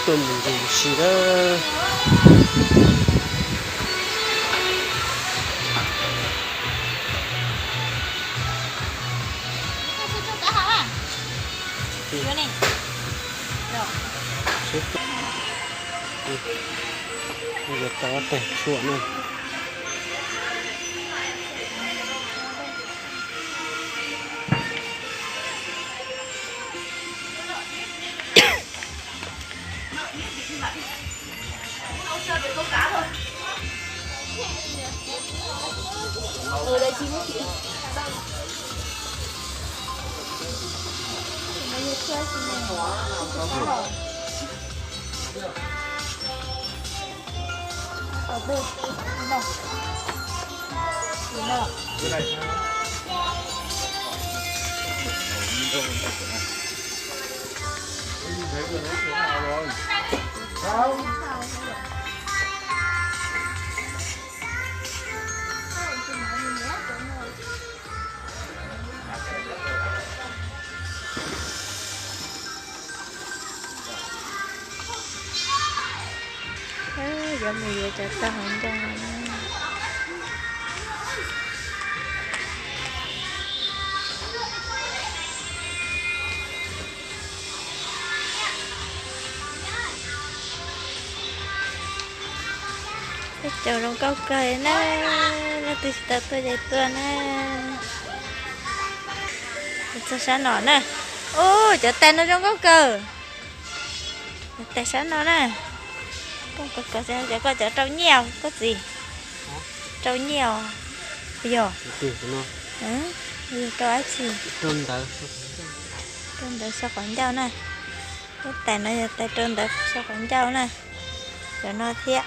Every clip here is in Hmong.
Tuaj mus ncig si lawm. Yuav tau ob teg tshuaj na. Yuav mus yuav cov tag hauv ncauj. Tej caum zoo nkauj kawg na, leej twg tsis tau tuaj ces tuaj na. Txog sab no na. Ub, cov tais no zoo nkauj kawg. Cov tais sab no na. Koj cov rau nyiaj koj txiv. Rau nyiaj os. Yog. Rau dab tsi? Rau ntawv sau qhov ncauj na. Lub tais no yog tais rau ntawv sau qhov ncauj na. Cov no thiab,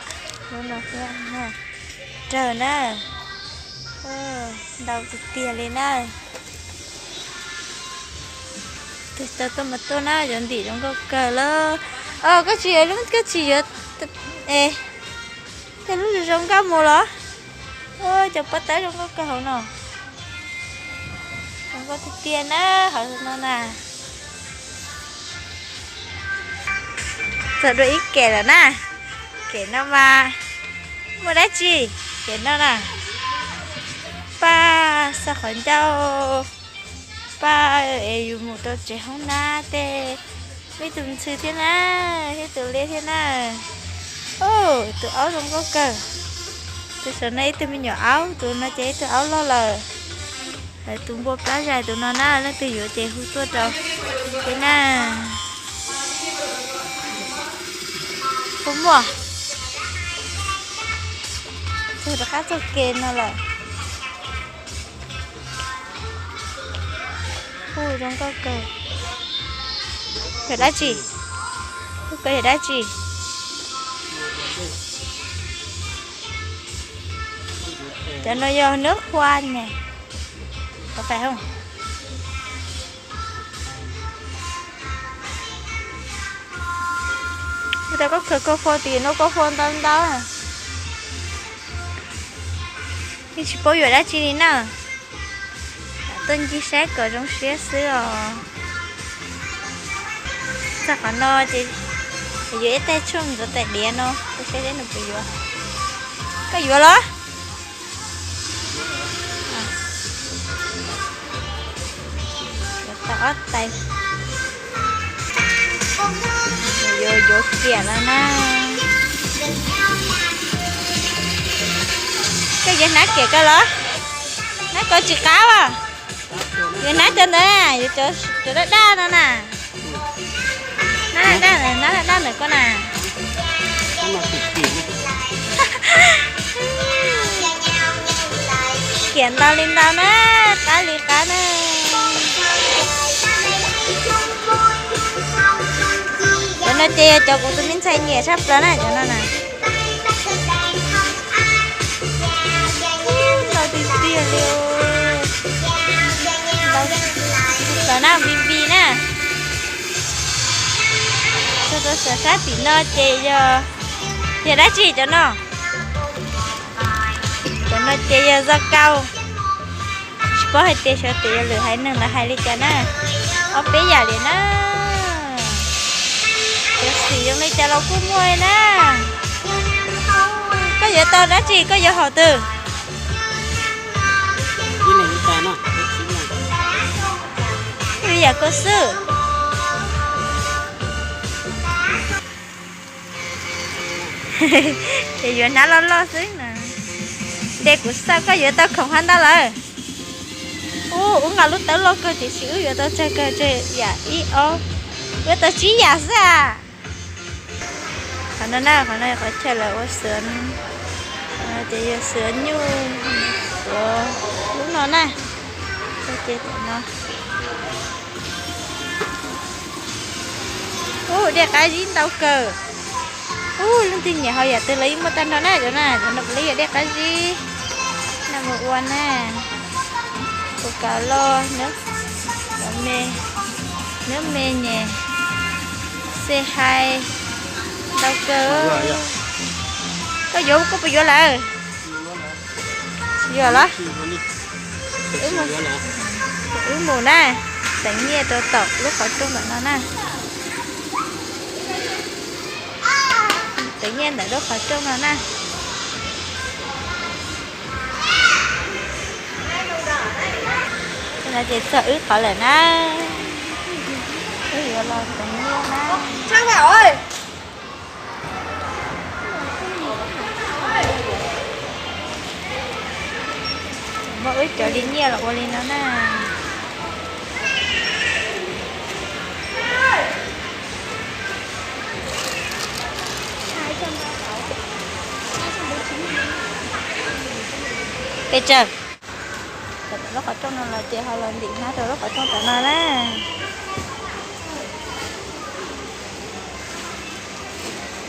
lub no thiab. Rawg na. Ntau tiag tiag li na. Tus tau tuaj mas tuaj na, cov ntim zoo nkauj kawg lawm. Os, koj tsis yuav lub, koj tsis yuav, es, tej lub zoo nkauj mus los? Ua cov pob tawb zoo nkauj kawg hauv no. Zoo nkauj tiag tiag na, hauv no na. Txog dua ib kem lawm na. Kem no mas muaj dab tsi? Kem no na. Paj xauv qhov ncauj. Paj es yus mus rau tsev hoob nab tej. Muaj ib tug ntxhw thiab na, thiab tus liab thiab na. Tus aub zoo nkauj kawg. Tus saum no ib tug me nyuam aub, tus no ces ib tug aub loj lawm. Tus npua plab zais tus no na, leej twg yuav ces hu tuaj rau thiab na. Puas muaj? Txog rov qab txoj kev no lawm. Hu zoo nkauj kawg. Yog dab tsi? Hu ko yog dab tsi? Cov no yog nws hua ne. Có phải không? Ua cas koj khaws koj phone tim no koj phone ntau ntau. Yeej tsis paub yuav dab tsi li na. Tuaj ncig saib kom zoo siab xwb os. Txog qhov no ces yuav ib teg tshuaj ntxuav tais diav no, kuv saib seb nws puas yuav. Koj yuav los? Yuav tau ob tais. Yuav yuav kiam los na. Koj yuav hnab kiam ko los? Hnab ko tsis qab as. Yuav hnab cov ntawd, yuav cov daj daj no na. Hnab daj, hnab daj ntawm ko na. Kiam ntau li ntau na, qab li qab na. Cov no ces yog cov kuv tus me ntxhais nyiam tshaj plaws na, cov no na. Ntau tiag tiag li. Ntau tshaj plaws na, npis npis na. Txog rau saum sab tim no ces yog, yog dab tsi cov no? Cov no ces yog zaj kaus. Tsis paub hais tias xyov tias yog lwm haiv neeg lawv hais li cas na. Ob peb yam li na. Cov Tsis zoo li cas los kuj muaj na. Koj yuav tau dab tsi, koj yuav hom twg? Ib yam koj xwb. Ces yuav hnab loj loj xwb na. Nte kuv xav koj yuav tau khoom hab ntau lawm. Ub, wb nqa lub tawb loj kawg tiam sis wb yuav tau tsawg kawg, tsawg yam ib ob, yuav tau tsib yam xwb a. Qhov no na, qhov no qhov chaw lawv ua xwm, ces yog xwm nyuj, xwm lub no na. Ces tam no, ub, dej qab zib ntau kawg. Ub, leej twg nyiam haus yam twg los yeej muaj tag nrho na, cov no, cov no puav leej yog dej qab zib. No mus ua na, ua kav loj, nab me, nab me nyem, xe hais, ntau kawg. Koj yuav, koj puas yuav lawm? Yuav los? Wb mus na, teev nyiaj rau tom lub qhov rooj ntawm no na. Teev nyiaj ntawm lub qhov rooj no na. No ces txog wb qhov lawm na. Wb yuav los teev nyiaj na. Muab wb cov li nyiaj los ua li no na. Pes tsawg? Lub qhov rooj no los ces ho los ntim hnab rau lub qhov rooj tom no na.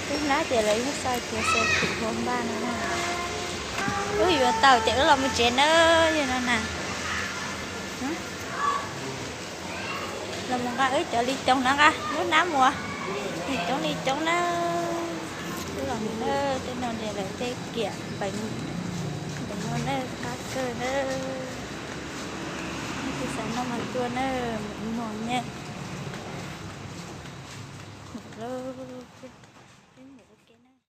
Lub hnab ces lawv yeej xa kiag xa khwm hua npaj no na. Wb yuav tau ces wb los mus tsev na, yog no na. Los mus nqa wb cov li coos no nqa lub hnab mus, li coob li coob na. Wb los mus na, tej no ces lawv tej kiam peev, peev no na, qab kawg na. Leej twg xav noj mas tuaj na, mus ib hmos na. Lauj.